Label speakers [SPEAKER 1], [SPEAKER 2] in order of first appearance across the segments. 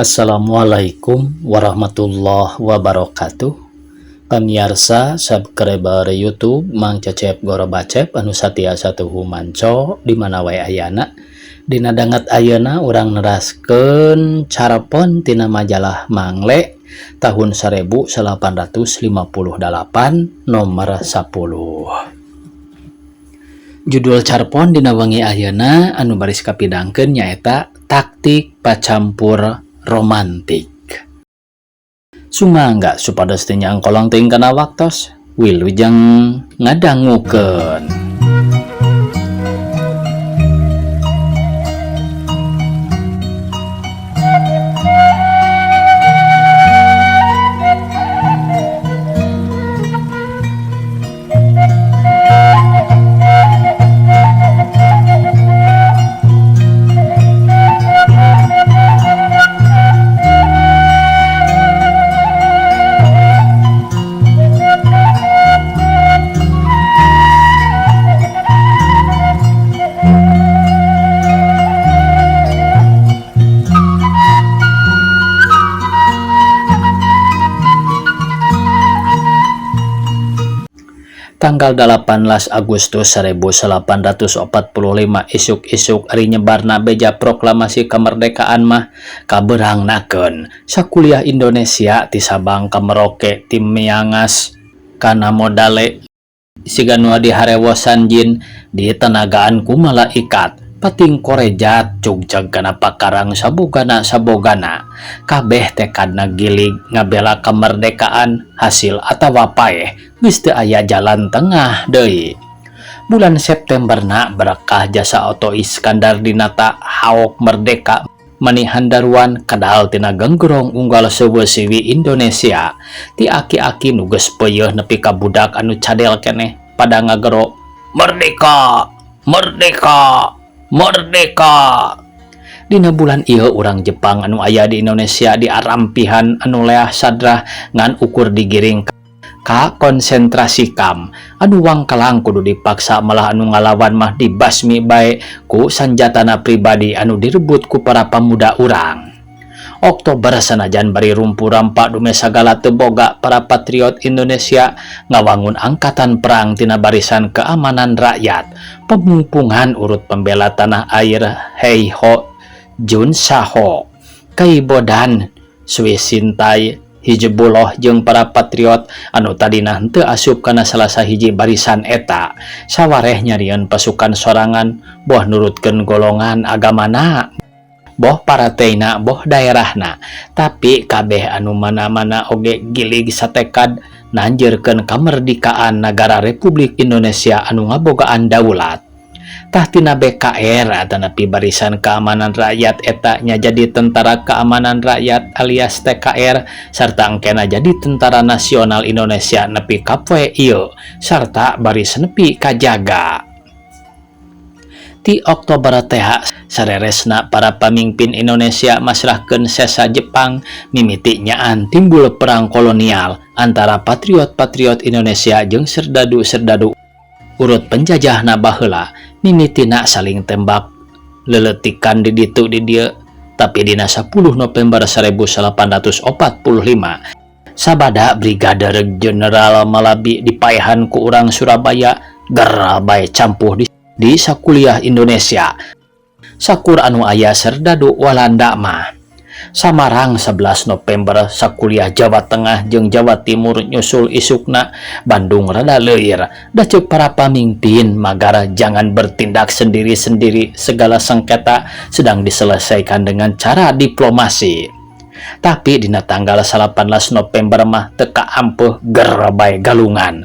[SPEAKER 1] Assalamualaikum warahmatullahi wabarakatuh. Pamiarsa subscriber YouTube Mang Cecep Gorobacep anu satia satuhu manco di mana wae ayana. Dina danget ayeuna urang neraskeun carapon tina majalah Mangle tahun 1858 nomor 10. Judul carpon dina wengi ayeuna anu baris kapidangkeun nyaeta Taktik Pacampur Romantik. Sumangga supados teu nyangkolong teuing kana waktos, wilujeng ngadangukeun. Tanggal 18 Agustus 1845 isuk-isuk ari nyebarna beja proklamasi kemerdekaan mah kabeurangnakeun sakuliah Indonesia ti Sabang ka Merauke ti Miangas kana Modale siga nu diharewosan jin ditenagaan ku malaikat pating korejat cugjag kana pakarang sabogana sabogana kabeh tekadna gilig ngabela kemerdekaan hasil atawa paeh geus teu aya jalan tengah deui. Bulan Septemberna berkah jasa Otto Iskandar Dinata haok merdeka manihan daruan kadal tina genggerong unggal seuweu-siwi Indonesia ti aki-aki nu geus peuyeun nepi ka budak anu cadel keneh pada ngagero merdeka merdeka merdeka. Dina bulan ieu urang Jepang anu aya di Indonesia diarampihan anu leah sadrah ngan ukur digiring ka konsentrasi kam anu wangkelang kudu dipaksa malah anu ngalawan mah dibasmi bae ku sanjatana pribadi anu direbut ku para pamuda urang. Oktober sanajan bari rumpu rampak dume sagala teu boga para patriot Indonesia ngawangun angkatan perang tina barisan keamanan rakyat pemungpungan urut pembela tanah air Heiho Jun Saho Kaibodan Suisintai Hizbullah jeung para patriot anu tadina henteu asup kana salah sahiji barisan eta sawareh nyarieun pasukan sorangan boh nurutkeun golongan agamana boh parataina boh daerahna tapi kabeh anu mana-mana oge gilig satekad nanjeurkeun kamerdikaan nagara Republik Indonesia anu ngabogaan daulat. Tah tina BKR atanapi Barisan Keamanan Rakyat eta nya jadi Tentara Keamanan Rakyat alias TKR sarta engkena jadi Tentara Nasional Indonesia nepi ka poe ieu sarta baris nepi kajaga. Ti Oktober teh sareresna para pamimpin Indonesia masrahkeun sesa Jepang mimiti nyaan timbul perang kolonial antara patriot-patriot Indonesia jeung serdadu-serdadu urut penjajahna baheula mimitina saling tembak leletikan di ditu di dieu tapi dina 10 November 1845 sabada Brigadir Jenderal Malabi dipaehan ku urang Surabaya gerabai campuh di sakuliah Indonesia sakur anu aya serdadu Walanda mah. Samarang 11 November sakuliah Jawa Tengah jeung Jawa Timur nyusul isukna Bandung rada leuir da ceuk para pamimpin magara jangan bertindak sendiri-sendiri segala sengketa sedang diselesaikan dengan cara diplomasi. Tapi dina tanggal 18 November mah teu kaampeuh gerbai galungan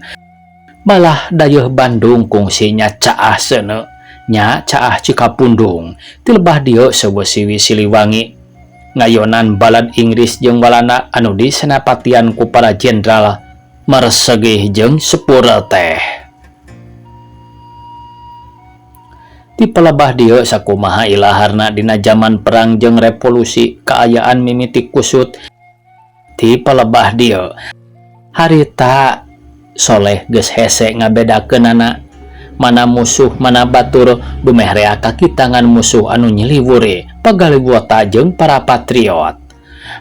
[SPEAKER 1] malah dayeuh Bandung kungsinya caah seuneu nya caah Cikapundung tilebah dieu seuweu-siwi Siliwangi ngayonan balad Inggris jeung Walanda anu disenapatian ku para jenderal Marsegih jeung Sepur teh. Ti palebah dieu sakumaha ilaharna dina jaman perang jeung revolusi kaayaan mimiti kusut. Ti palebah dieu harita Soleh geus hese ngabedakeunana mana musuh mana batur dumeh rea kaki tangan musuh anu nyiliwuri pagaliwota jeung para patriot.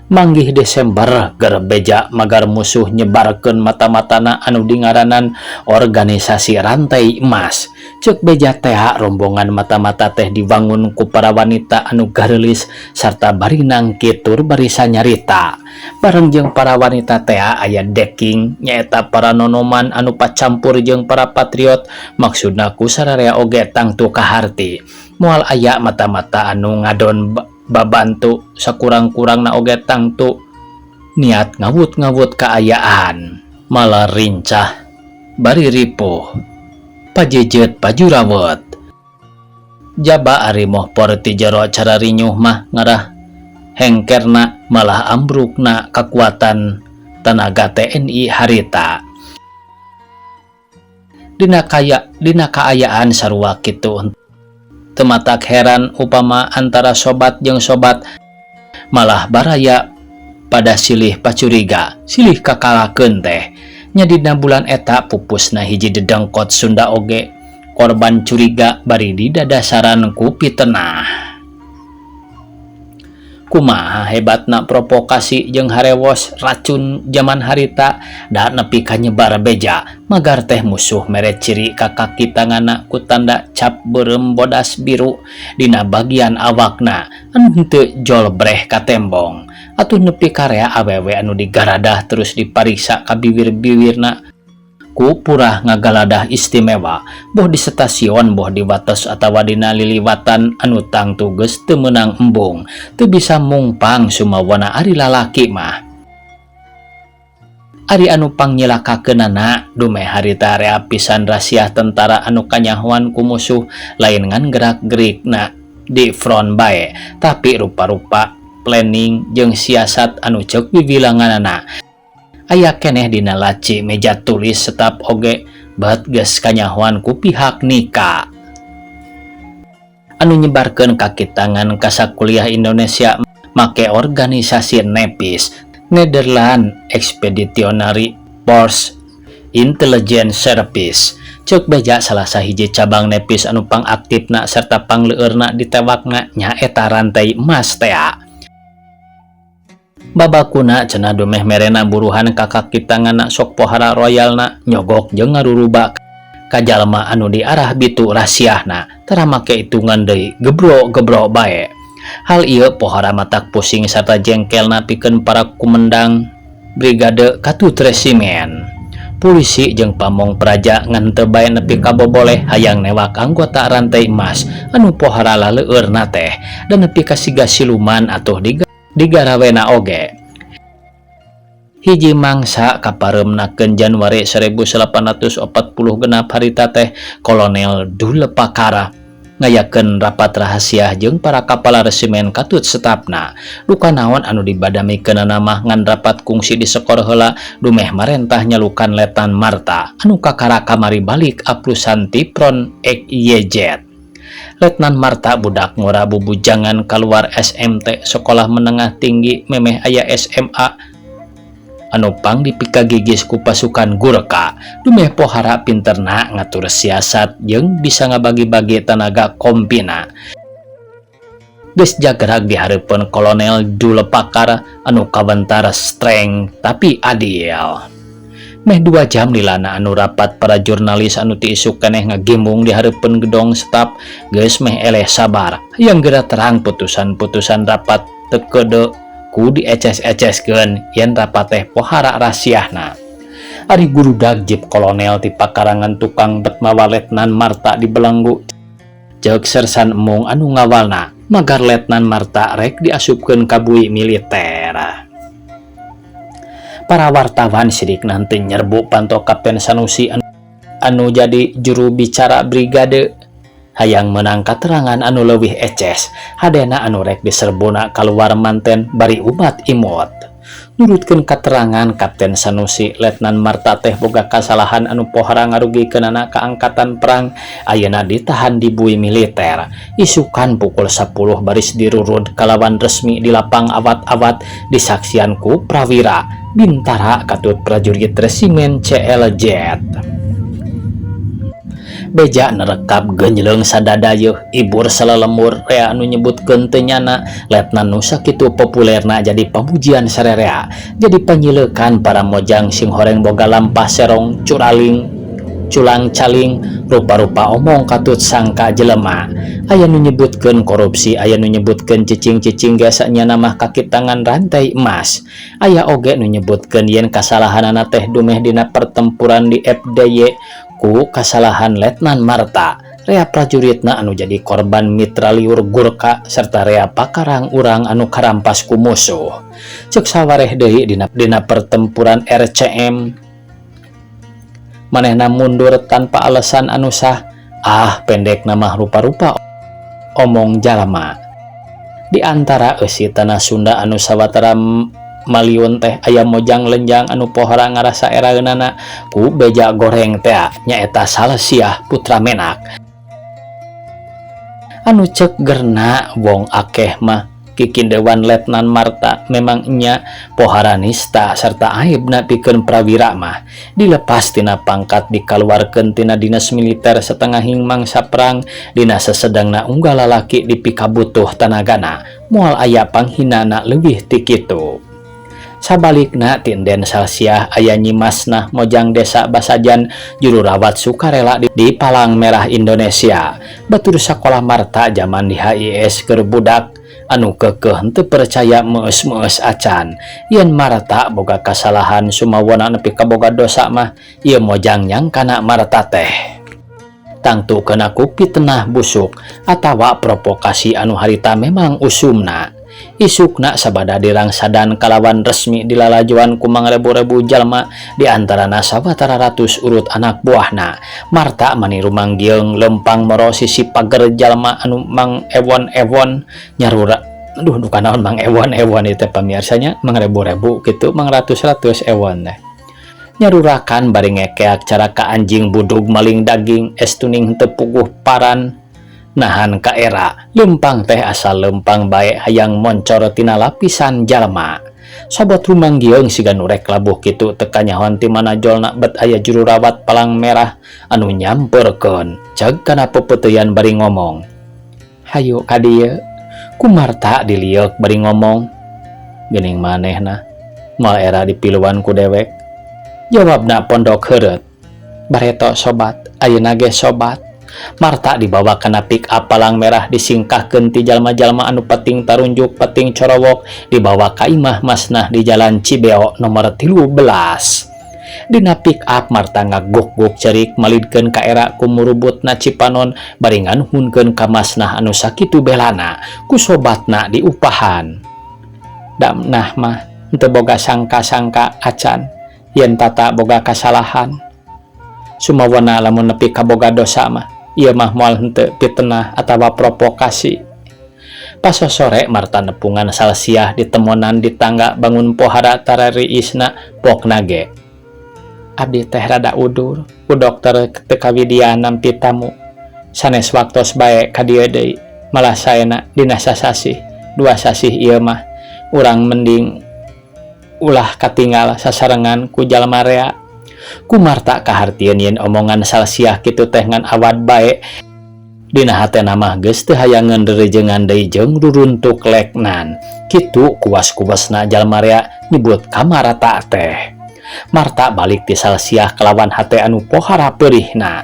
[SPEAKER 1] Manggih Desember ger beja magar musuh nyebarkeun mata-matana anu dingaranan organisasi Rantai Emas. Ceuk beja tea, rombongan mata-mata teh diwangun ku para wanita anu gareulis sarta bari nangkit tur bari sanyarita. Bareng jeung para wanita tea aya deking, nyaeta para nonoman anu pacampur jeung para patriot, maksudna ku sararea oge tangtu kaharti. Moal aya mata-mata anu ngadon babantu, sakurang-kurangna oge tangtu niat ngawut-ngawut kaayaan. Malah rincah bari ripuh pajejet pajurawet. Jaba ari mohpor ti jero cara rinyuh mah ngarah hengkerna, malah ambrukna kakuatan tenaga TNI harita. Dina kaya dina kaayaan sarua kitu, teu matak heran upama antara sobat jeung sobat malah baraya pada silih pacuriga, silih kakalakeun teh. Nya dina bulan eta pupusna hiji dedengkot Sunda oge korban curiga bari didadasaran ku pitenah. Kumaha hebatna provokasi jeung harewos racun zaman harita da nepi ka nyebar beja magar teh musuh mere ciri ka kaki tanganna ku tanda cap beureum bodas biru dina bagian awakna anu henteu jolbreh ka tembong. Atuh nepi ka rea awewe anu digaradah terus dipariksa ka biwir-biwirna ku purah ngagaladah istimewa, boh di stasiun, boh di wates atawa dina liliwatan anu tangtu geus teu meunang embung, teu bisa mungpang sumawana ari lalaki mah. Ari anu pangnyilakakeunana, dumeh harita rea pisan rasiah tentara anu kanyahoan ku musuh lain ngan gerak-gerikna di front bae, tapi rupa-rupa planning jeung siasat anu ceuk bibilanganana aya keneh dina laci meja tulis staf oge bet geus kanyahoan ku pihak NICA anu nyebarkeun kaki tangan ka sakuliah Indonesia make organisasi NEVIS, Nederland Expeditionary Force Intelligence Service. Ceuk beja, salah sahiji cabang NEVIS anu pangaktifna serta pangleueurna ditewakna nyaeta Rantai Emas tea. Babakuna cenah dumeh merena buruhan ka kaki tanganna sok pohara royalna nyogok jeung ngarurubak ka jalma anu diarah bitu rasiahna, tara make hitungan deui, gebro-gebro bae. Hal ieu pohara matak pusing sarta jengkelna pikeun para kumendang brigade katut resimen. Polisi jeung pamong praja ngan teu bae nepi ka boboleh hayang newak anggota Rantai Emas anu pohara laleueurna teh dan nepi ka siga siluman atuh di digarawena oge. Hiji mangsa kapareumnakeun Januari 1846 harita teh Kolonel Dullepakara ngayakeun rapat rahasia jeung para kapala resimen katut stafna. Duka naon anu dibadamikeunana mah ngan rapat kungsi disekor heula dumeh marentah nyalukan Letnan Marta anu kakara kamari balik aplusan ti front XYZ. Letnan Marta budak ngora bubujangan keluar SMT, sekolah menengah tinggi, memeh aya SMA, anu pang dipikagigis ku pasukan Gurkha dumeh pohara pinterna ngatur siasat jeung bisa ngabagi-bagi tenaga kompina. Geus jagrag di hareupeun Kolonel Dulepakar anu kawentar streng tapi adil. Meh 2 jam lilana anu rapat, para jurnalis anu ti isuk keneh ngagembung di hareupeun gedong staf geus meh eleh sabar hayang geura terang putusan-putusan rapat. Teu keudeuh ku dieces-eceskeun yen rapat teh pohara rasiahna. Ari gurudag jip kolonel ti pakarangan tukang bet mawa Letnan Marta dibelenggu, ceuk Sersan Emung anu ngawalna magar Letnan Marta rek diasupkeun ka bui militer. Para wartawan sirik nanti nyerbu panto Kapten Sanusi anu jadi juru bicara brigade hayang menang katerangan anu leuwih eces. Hadena anu rek diserbuna kaluar manten bari umat imut. Nurutkeun katerangan Kapten Sanusi, Letnan Marta teh boga kasalahan anu pohara ngarugikeunana ka angkatan perang, ayeuna ditahan di bui militer. Isukan pukul 10 baris dirurud kalawan resmi di lapang awat-awat disaksian ku prawira bintara katut prajurit resimen CLZ. Beja nerekap genjleng sadadayeuh ibur salalembur rea anu nyebutkeun teu nyana letnan nu sakitu populerna jadi pamujian sarerea jadi panyileukan para mojang sing horeng boga lampah serong curaling culang caling rupa-rupa omong katut sangka jelema aya nu nyebutkeun korupsi aya nu nyebutkeun cicing-cicing ge sanyana mah kaki tangan rantai emas aya oge nu nyebutkeun yen kasalahanana teh dumeh dina pertempuran di FDY ku kasalahan Letnan Marta rea prajuritna anu jadi korban mitraliur Gurka serta rea pakarang urang anu karampas ku musuh cek sawareh deui dina pertempuran RCM manehna mundur tanpa alasan anu sah. Ah, pendekna mah rupa-rupa omong jalma. Di antara eusi tanah Sunda anu sawatara maliun teh aya mojang lenjang anu pohara ngarasa eraeunana ku beja goreng teh, nyaeta Salsiah Putra Menak anu cek gerna wong akeh mah kikindewan Letnan Marta memang nya pohara nista serta aibna pikeun prawira mah dilepas tina pangkat, dikaluarkeun tina dinas militer satengahing mangsa perang. Dina sasedangna unggal lalaki dipikabutuh tanagana, moal aya panghinana leuwih ti kitu. Sabalikna tinden Salsiah aya Nyi Masnah, mojang desa Basajan, juru rawat sukarela di Palang Merah Indonesia, batur sakolah Marta zaman di HIS keur budak, anu kekeh henteu percaya meus-meus acan yen Marta boga kasalahan. Sumawona nepi ka boga dosa mah ieu mojang nyangkana Marta teh tangtu kena ku fitnah busuk atawa provokasi anu harita memang usumna. Isukna sabada dirangsadan kalawan resmi dilalajuan ku mangrebu-rebu jalma, di antarana sawatara ratus urut anak buahna. Marta mani rumanggieng lempang moro sisi pager jalma anu mang ewon-ewon nyarura. Aduh, duka naon mang ewon-ewon itu, pamiarsanya? Mangrebu-rebu gitu, mangratus-ratus ewon teh nyarurakan bari ngekeak caraka anjing budug maling daging estuning teu puguh paran nahan kaera. Lempang teh asal lempang bae hayang moncor tina lapisan jalma. Sobat rumanggieng siga nu rek labuh kitu, teu kanyahoan ti mana jolna bet aya juru rawat Palang Merah anu nyamperkeun ceg kana pepeuteuyan bari ngomong, "Hayu ka dieu." Ku Marta dilieuk bari ngomong, "Geuning manehna moal era dipiluan ku dewek." Jawabna pondok heureut, "Bareto sobat, ayeuna ge sobat." Marta dibawa kana pick up Palang Merah, disingkahkeun ti jalma-jalma anu penting tarunjuk penting corowok, dibawa ka imah Masnah di Jalan Cibeo nomor 13. Dina pick up Marta ngaguk-guk cerik malidkeun ka era ku murubutna Cipanon bari nganuhunkeun ka Masnah anu sakitu belana ku sobatna diupahan. "Damnah mah henteu boga sangka-sangka acan yen Tata boga kasalahan. Sumawona lamun nepi ka boga dosa mah ieu mah moal henteu fitnah atawa provokasi." Pasosore Marta nepungan Salsiah ditemonan di tangga bangun pohara tarariisna pokna ge. "Abdi teh rada udur ku dokter teu kawidian nampi tamu sanes waktos bae ka dieu deui, malah saena dina sasasih dua sasih ieu mah urang mending ulah katinggal sasarengan ku jalma rea." Ku Marta kahartieun yen omongan Salsiah kitu teh ngan awad bae, dina hatena mah geus teu hayangeun rerejengan deui jeung ruruntuk leknan. Kitu kuas-kuasna jalma rea nyebut ka Marta teh. Marta balik ti Salsiah kalawan hate anu pohara peurihna.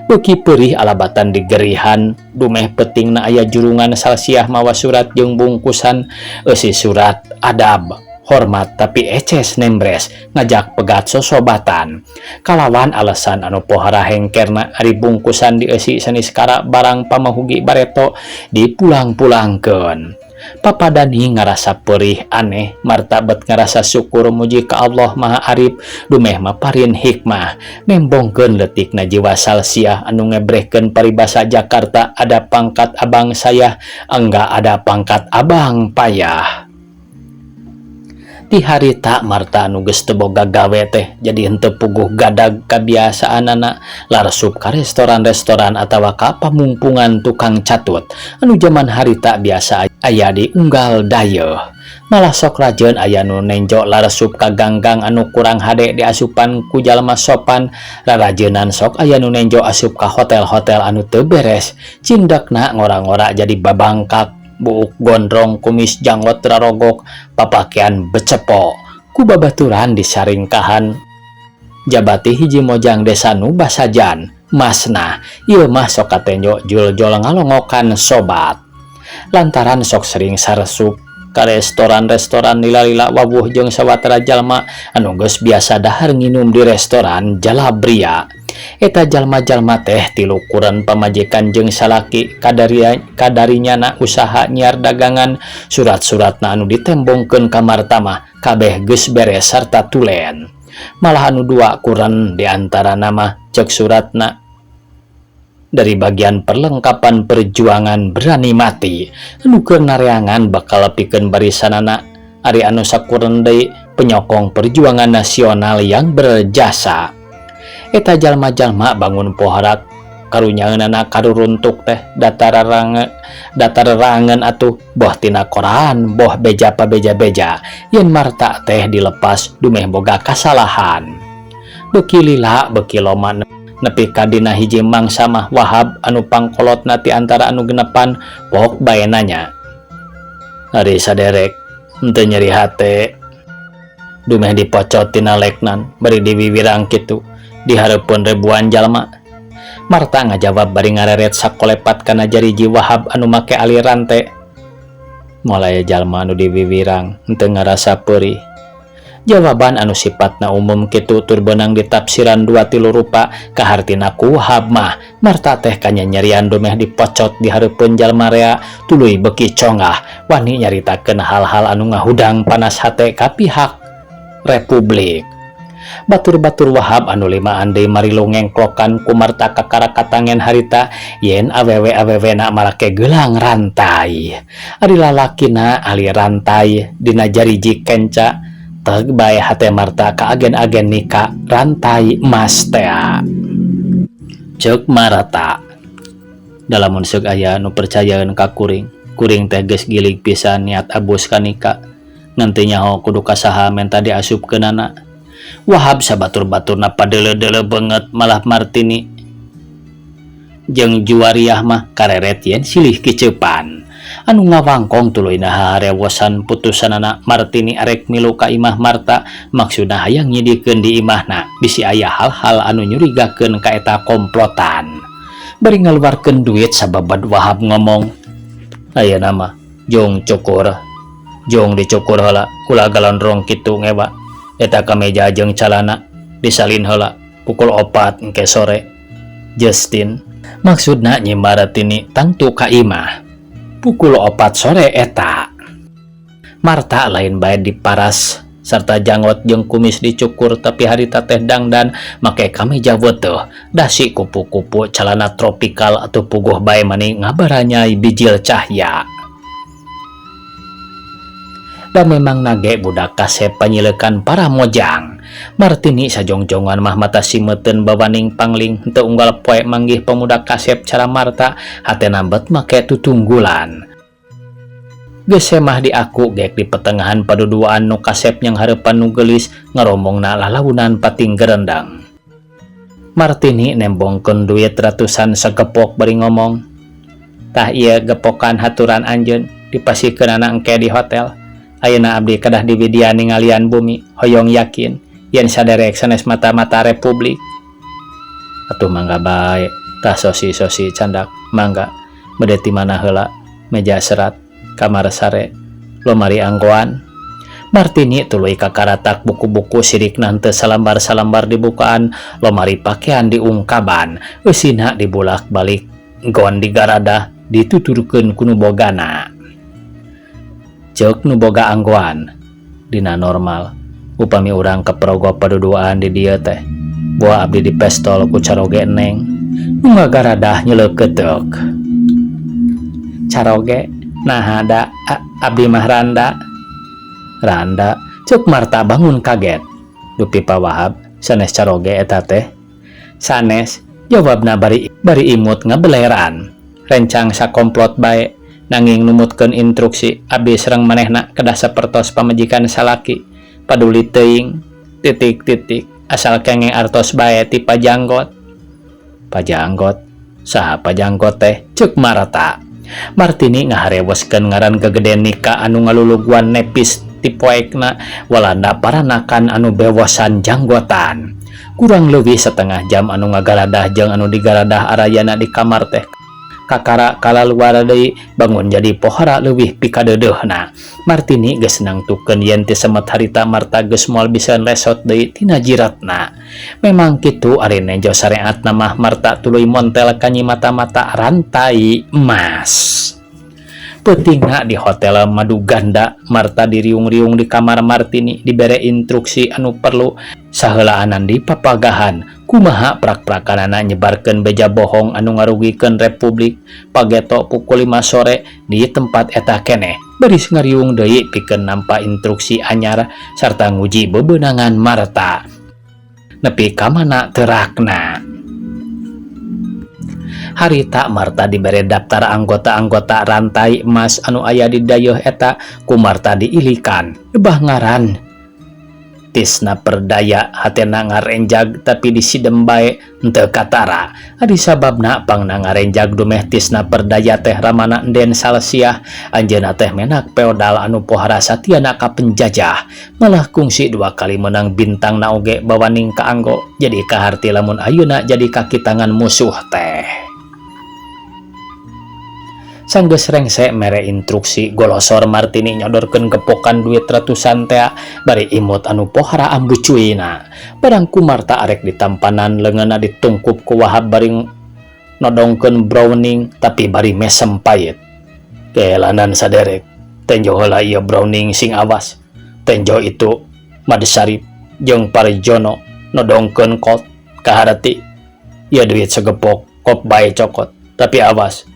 [SPEAKER 1] Beuki perih alabatan digerihan dumeh peutingna aya jurungan Salsiah mawa surat jeung bungkusan. Eusi surat adab hormat tapi eces nembres ngajak pegat sosobatan kalawan alasan anu pohara hengkerna. Ari bungkusan dieusi saniskara barang pamahugi bareto dipulang-pulangkeun. Papadani ngarasa perih aneh, Marta bet ngarasa syukur muji ka Allah Maha Arif dumeh maparin hikmah nembongkeun leutikna jiwa Salsiah anu ngebrehkeun paribasa Jakarta, "Ada pangkat abang saya, enggak ada pangkat abang payah." Ti harita Marta anu geus teu boga gawe teh jadi henteu puguh gadag kabiasaanana larsup ka restoran-restoran atawa ka pamungpungan tukang catut anu jaman harita biasa aya di unggal dayeuh. Malah sok rajeun aya nu nenjo laresup ka ganggang anu kurang hade diasupan ku jalma sopan. Rarajeunan sok aya nu nenjo asup ka hotel-hotel anu teu beres. Cindekna ngora-ngora jadi babangkak, buuk gondrong, kumis janggot rarogok, papakean becepo. Ku babaturan disaringkahan. Jabati hiji mojang desa nu basajan, Masnah, ieu mah sok katenjo juljol ngalongokan sobat. Lantaran sok sering saresup ka restoran-restoran lila-lila wawuh jeung sawatara jalma anu geus biasa dahar nginum di restoran Jalabria. Eta jalma-jalma teh tilu kuren pamajikan jeung salaki kadarinyana usaha nyiar dagangan surat-suratna anu ditembongkeun ka Marta mah kabeh geus beres sarta tulen. Malah anu dua kuren di antarana mah cek suratna dari bagian perlengkapan perjuangan berani mati anu keur nareangan bakal pikeun barisanana ari anu sakuren deui penyokong perjuangan nasional yang berjasa. Eta jalma-jalma bangun poharak karunyaeunana karuruntuk teh datar rangen atuh boh tina koran boh beja pabeja-beja yen Marta teh dilepas dumeh boga kasalahan. Beuki lila beuki loma nepi ka dina hiji mangsa mah Wahab anu pangkolotna ti antara anu genepan pok bae nanya. Ari saderek henteu nyeri hate dumeh dipocot tina leknan bari diwiwirang kitu di hareupeun ribuan jalma. Marta ngajawab bari ngareret sakolepat kana jariji Wahab anu make ali rante. Moal aya jalma anu diwiwirang henteu ngarasa peurih. Jawaban anu sifatna umum kitu tur beunang ditafsiran dua tilu rupa kahartina ku Wahab mah Marta teh kanyanyerian dumeh dipocot di hareupeun jalma rea tuluy beuki congah wani nyaritakeun hal-hal anu ngahudang panas hate ka pihak Republik. Batur-batur Wahab anu limaan deui marilu ngengklokan ku Marta kakara katangen harita yen awewe-awewena marake gelang rantai. Ari lalakina ali rantai dina jariji kenca teg bae hate Marta ka agen-agen nika rantai emas tea. Ceuk Marta. Da lamun seuk aya nu percayaeun ka kuring, kuring teh geus gilig pisan niat abus ka nika. Ngan teu nyaho kudu ka saha menta diasupkeunana. Wahab sabatur-baturna padeuleu-deuleu beungeut malah Martini jeung Juwariah mah kareret yen silih kiceupan. Anu ngawangkong tuluy haharewosan putusanana Martini arek milu ka imah Marta maksudna hayang nyidikeun di imahna bisi aya hal-hal anu nyurigakeun ka eta komplotan. Bari ngaluarkeun duit sababad Wahab ngomong, Ayeuna mah jung cukur, jung dicukur heula ulah galondrong kitu ngewa. Eta kameja jeung calana disalin heula pukul 4 engke sore. Justin maksudna Nyi Martini tangtu ka imah. Pukul 4 sore eta. Marta lain bae diparas serta janggot jeung kumis dicukur tapi harita teh dangdan make kameja weteuh dasi kupu-kupu calana tropikal atau puguh bae mani ngabaranyai bijil cahya. Da memang nage budak kasep panyilekan para mojang. Martini sajongjongan mah mata simeuten bawaning pangling henteu unggal poe manggih pemuda kasep cara Marta hatena bet make tutunggulan. Geus mah diaku gek di petengahan paduduaan nu kasep yang hareupan nu geulis ngaromongna lalaunan pating gerendang. Martini nembongkeun duit ratusan sagepok bari ngomong, Tah ieu gepokan haturan anjeun dipasihkeunana engke di hotel. Ayeuna abdi kedah diwidian ningalian bumi hoyong yakin yen saderek sanes mata-mata Republik. Atuh mangga bae tah sosi-sosi candak mangga bade ti mana heula meja serat kamar sare lomari anggoan. Martini tuluy kakaratak buku-buku sirikna henteu salambar-salambar dibukaan lomari pakaian diungkaban eusina dibulak-balik gon digaradah dituturkeun ku nu bogana. Ceuk nu boga anggoan dina normal upami urang keprogo paduduaan di dieu teh boa abdi dipestol ku caroge neng nu ngagaradah nyeleukeuteup. Caroge naha da abdi mah randa. Randa ceuk Marta bangun kaget. Dupi Pa Wahab sanes caroge eta teh. Sanes jawabna bari imut ngabeleran. Rencang sakomplot bae Nanging numutkeun instruksi abi sareng manehna kedah sapertos pamajikan salaki paduli teuing titik titik asal kenging artos bae ti pajanggot. Pajanggot, saha pajanggot teh? Ceuk Marta. Martini ngaharewoskeun ngaran gegeden Nika anu ngaluluguan nepis ti poekna Walanda paranakan anu bewosan janggotan. Kurang leuwih setengah jam anu ngagaradah jeung anu digaradah arayana di kamar teh kakara kalaluar deui, bangun jadi pohara leuwih pikadeudeuhna. Martini geus nangtukeun yen ti semet harita Marta geus moal bisa lesot deui tina jiratna. Memang kitu, ari nenjo sareatna mah Marta tuluy montel ka Nyi Mata-mata rantai emas. Peutingna di Hotel Maduganda, Marta diriung-riung di kamar Martini, dibere instruksi anu perlu saheulaanan dipapagahan kumaha prak-prakanana nyebarkeun beja bohong anu ngarugikeun republik. Pageto pukul 5 sore di tempat eta keneh baris ngariung deui pikeun nampa instruksi anyar sarta nguji bebenangan Marta nepi ka mana terakna. Harita Marta dibere daftar anggota-anggota rantai emas anu aya di dayeuh eta. Ku Marta diilikan lebah ngaran Tisna Perdaya. Hatena ngarenjag, tapi disidem bae henteu katara. Ari sababna pangna ngarenjag dumeh Tisna Perdaya teh ramana Enden Salsiah. Anjeunna teh menak feodal anu pohara satiana ka penjajah, malah kungsi dua kali menang bintang na oge bawaning kaanggo. Jadi kaharti lamun ayeuna jadi kaki tangan musuh teh. Sanggeus rengse mere instruksi, golosor Martini nyodorkeun gepokan duit ratusan tea bari imut anu pohara ambu cuina. Barang ku Marta arek ditampanan, leungeunna ditungkup ku Wahab bari nodongkeun Browning, tapi bari mesem pait. "Kelanan saderek, tenjo heula ieu Browning, sing awas. Tenjo itu Mad Sarip jeung Parjono nodongkeun Colt. Kaharti ieu duit segepok kop bae cokot, tapi awas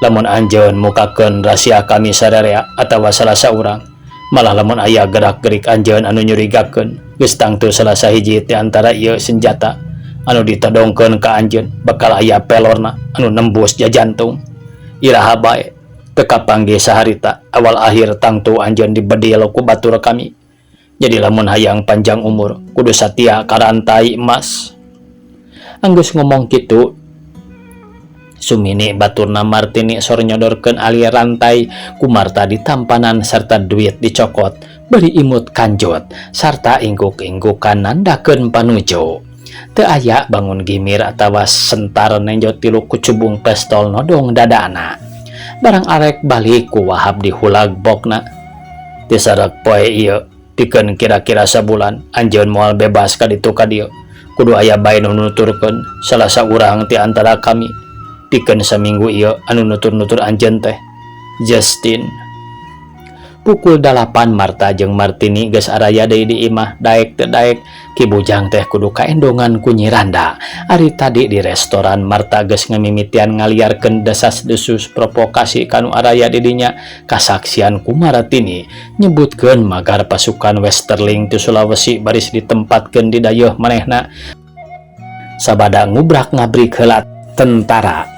[SPEAKER 1] lamun anjeun mukakeun rahasia kami sararea atawa salah saurang. Malah lamun aya gerak-gerik anjeun anu nyurigakeun, geus tangtu salah sahiji ti antara ieu senjata anu ditodongkeun ka anjeun bakal aya pelorna anu nembus jajantung. Iraha bae teu kapanggih saharita, awal akhir tangtu anjeun dibedil ku batur kami. Jadi lamun hayang panjang umur kudu satia ka rantai emas." Anggeus ngomong kitu, Sumini baturna Martini sor nyodorkeun ali rantai. Ku Marta ditampanan serta duit dicokot bari imut kanjut sarta ingguk-inggukan nandakeun panuju. Teu aya bangun gimir atawa sentar nenjo tilu kucubung pestol nodong dadana. Barang arek balik, ku Wahab dihulag bokna. "Ti sareuk poe ieu pikeun kira-kira sabulan anjeun moal bebas ka ditu ka dieu. Kudu aya bae nu nuturkeun salah saurang ti antara kami. Pikeun saminggu ieu anu nutur-nutur anjeun teh Justin." Pukul 8 Marta jeung Martini geus araya deui di imah. Daek teu daek Ki Bujang teh kudu kaendongan ku Nyi Randa. Ari tadi di restoran Marta geus ngamimitian ngaliarkeun desas-desus provokasi kanu araya di dinya. Kasaksian ku Martini nyebutkeun magar pasukan Westerling ti Sulawesi baris ditempatkeun di dayeuh manehna sabada ngubrak-ngabrik heula tentara.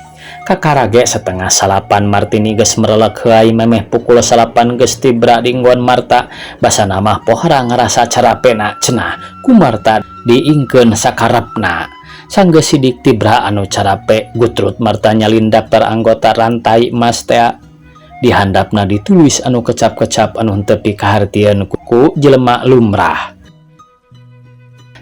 [SPEAKER 1] Kakara ge 8.30 Martini geus merelek heai. Memeh pukul 9 geus tibra di inggon Marta. Basana mah pohara ngarasa carapena cenah ku Marta diingkeun sakarepna. Sanggeus sidik tibra anu carape gutrut, Marta nyalin daftar anggota rantai emas tea. Di handapna ditulis anu kecap-kecap anu henteu pikahartieun ku jelema lumrah.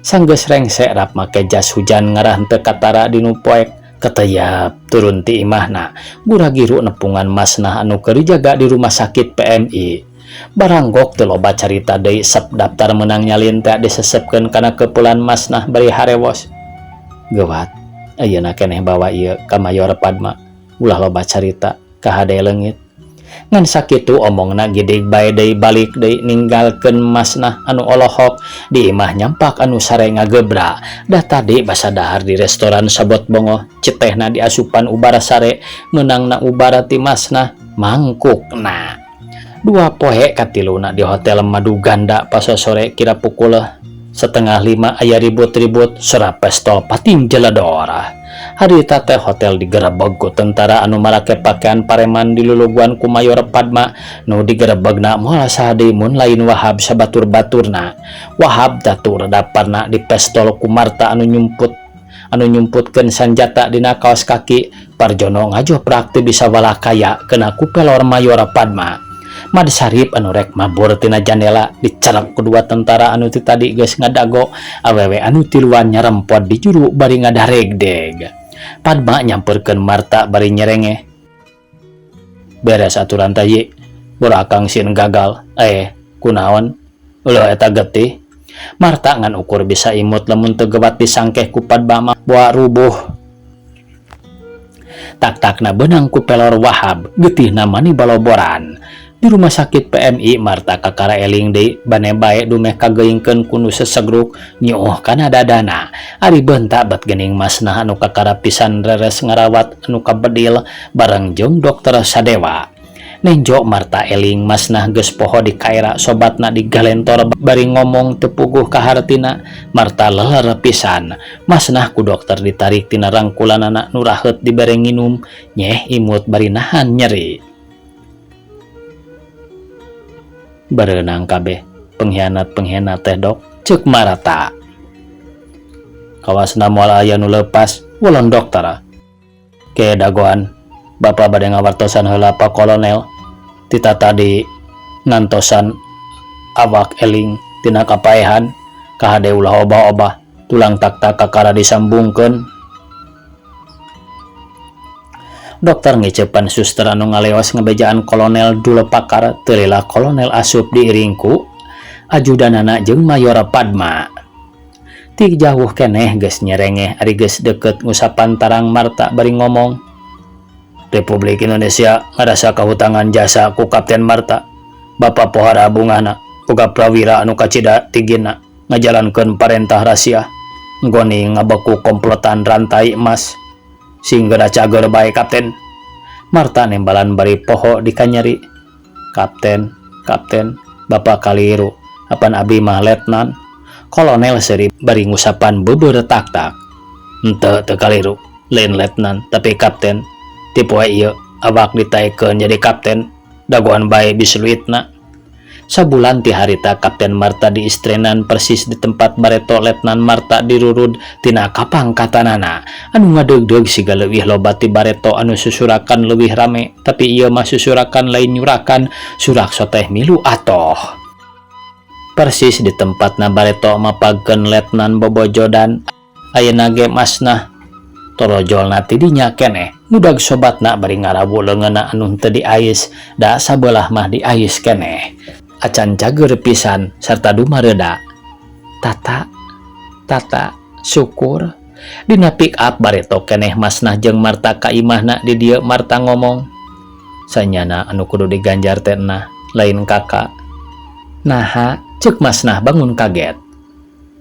[SPEAKER 1] Sanggeus rengse rap make jas hujan ngarah henteu katara dinu poek, keteyap turun ti imahna gura-giru nepungan Masnah anu keur dijaga di rumah sakit PMI. Baranggok teu loba carita deui, sep daftar menang nyalin teh disesepkeun kana kepulan Masnah bari harewos, "Geuwat, ayeuna keneh bawa ieu ka Mayor Padma, ulah loba carita, kahade leungit." Ngan sakitu omongna gidig bae deui balik deui ninggalkeun Masnah anu olohok di imah nyampak anu sare ngagebra. Dah tadi basa dahar di restoran sabot bongoh, cetehna diasupan ubara sare, meunangna ubara ti Masnah mangkukna. 2 poe katiluna di Hotel Madu Ganda, pasosore kira pukul Setengah lima aya ribut-ribut sora pestol pating jeledor. Harita teh hotel digerebeg ku tentara anu marake pakaian pareman diluluguan ku Mayor Padma nu digerebegna moal saha deui mun lain Wahab sabatur-baturna. Wahab datu redaparna dipestol ku Marta anu nyumput anu nyumputkeun sanjata dina kaos kaki. Parjono ngajoprak teu bisa walakaya kena ku pelor Mayor Padma. Mad Sarip anu rek mabur tina jandela dicerek ku dua tentara anu ti tadi geus ngadago. Awewe anu tiluan nyarempot di juru bari ngadaregdeg. Padma nyamperkeun Marta bari nyerengeh. Beres aturan tayi, boro akang sieun gagal. Eh, kunaon? Ulah eta getih. Marta ngan ukur bisa imut lamun teu gewat disangkeh ku Padma mah boa rubuh. Tak-takna beunang ku pelor Wahab, getihna mani baloboran. Di rumah sakit PMI Marta kakara eling deui bane bae dumeh kageingkeun ku nu sesegruk nyuuh kana dadana. Ari beunta bet geuning Masnah anu kakara pisan reres ngarawat anu kabedil bareng jeung dokter Sadewa. Nenjo Marta eling Masnah geus poho di kaera sobatna digalentor bari ngomong teu puguh kahartina. Marta leler pisan. Masnah ku dokter ditarik tina rangkulanana nu raheut dibere nginum nyeh imut bari nahan nyeri. Berenang kabeh pengkhianat-pengkhianat teh dok cek Marta. Kawasna moal aya nu leupas walon dokter. Ke dagoan Bapak bade ngawartosan heula Pak Kolonel tita tadi ngantosan awak eling tina kapaehan kahade ulah obah-obah tulang tak-tak kakara disambungkeun. Dokter ngecepan suster anu ngaleos ngebejaan Kolonel Dule Pakar teu lila Kolonel asup diiring ku ajudanana jeung Mayor Padma. Ti jauh keneh geus nyerengeh ari geus deukeut ngusapan tarang Marta bari ngomong. Republik Indonesia ngarasa kahutangan jasa ku Kapten Marta. Bapa pohara bungahna boga prawira anu kacida tigina ngajalankeun parentah rahasia nggoni ngabeku komplotan rantai emas. Sing geura cager bae kapten. Marta nembalan bari poho dikanyeri. Kapten, kapten, bapak kaliru, apan abi mah letnan. Kolonel seuri bari ngusapan beubeureuh tak-tak. Henteu teu kaliru, lain letnan tapi kapten. Ti poe ieu awak ditaekeun jadi kapten, dagoan bae bisluitna. Sabulan ti harita Kapten Marta diistrenan persis di tempat bareto Letnan Marta dirurud tina kapangkatanana. Anu ngadeugdeug siga leuwih loba ti bareto anu susurakan leuwih rame, tapi ieu mah susurakan lain nyurakan, surak soteh milu atoh. Persis di tempatna bareto mapagkeun Letnan bobojodan, ayeuna ge Masnah torojolna ti dinya keneh ngudag sobatna bari ngarawu leungeunna anu henteu diais, da sabelah mah diais keneh. Acan cager pisan sarta dumareuda. Tata, tata, syukur. Dina pick up bareto keneh Masnah jeung Marta ka imahna di dieu Marta ngomong. Sanyana anu kudu diganjar teh nah, lain kakak. Naha, ceuk Masnah bangun kaget.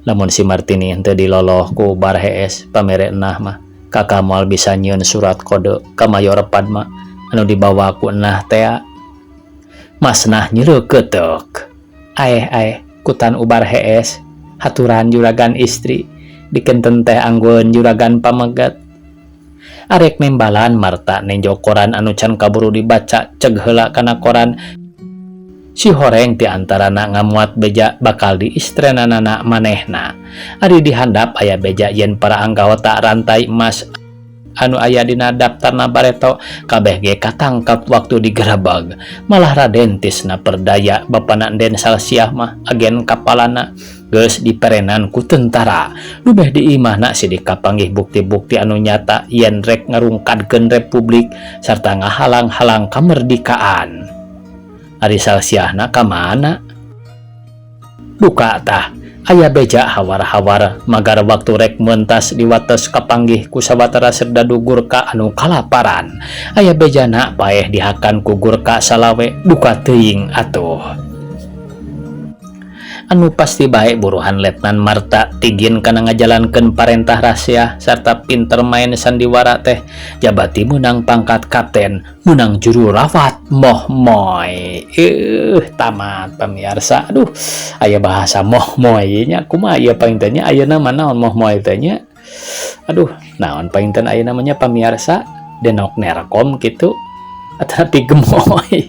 [SPEAKER 1] Lamun si Martini henteu diloloh ku Ubar hees pamere enah mah, kakak moal bisa nyieun surat kode ka Mayor Padma anu dibawa ku enah tea. Masnah nyereu keuteuk. Aeh aeh, kutan Ubar hees, haturan juragan istri, dikenten teh anggueun juragan pameget. Arek nembalan Marta nenjo koran anu can kaburu dibaca ceg heula kana koran. Si horeng ti antarana ngamuat beja bakal diistrenanana manehna. Ari dihandap aya beja yen para anggota rantai emas anu aya dina daftarna bareto kabeh ge katangkap waktu digerebeg. Malah Raden Tisna Perdaya bapana Den Salsiah mah agen kapalana geus diperenan ku tentara. Dumeh di imahna sidik kapanggih bukti-bukti anu nyata yen rek ngarungkadkeun republik sarta ngahalang-halang kamerdikaan. Ari Salsiahna ka mana? Duka tah. Aya beja hawar-hawar magar waktu rek mentas di wates kapanggih ku sawatara serdadu Gurka anu kalaparan. Aya bejana paeh dihakan ku Gurka salawe duka teuing atuh. Anu pasti bae buruhan Letnan Marta tigin kana ngajalankeun parentah rahasia sarta pinter main sandiwara teh jabati meunang pangkat kapten, meunang juru rawat mohmoy. Tamat, pemirsa. Aduh, aya bahasa mohmoy nya, kumaha ieu paling nya? Ayeuna mah naon mohmoy teh nya? Aduh, naon paling aya namanya, pemirsa? Denok nerkom gitu tapi gemoy.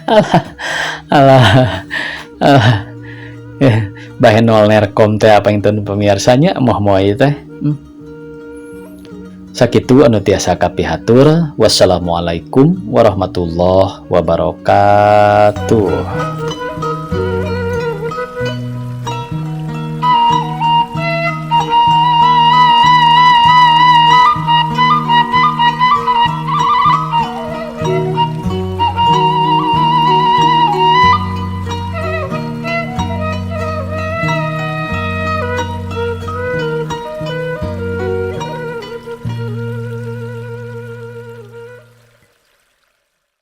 [SPEAKER 1] Alah alah alah, bahenol nerkom teh apa yang pemirsanya moh-moy teh. Sakitu anu tiasa kapihatur. Wassalamualaikum warahmatullahi wabarakatuh.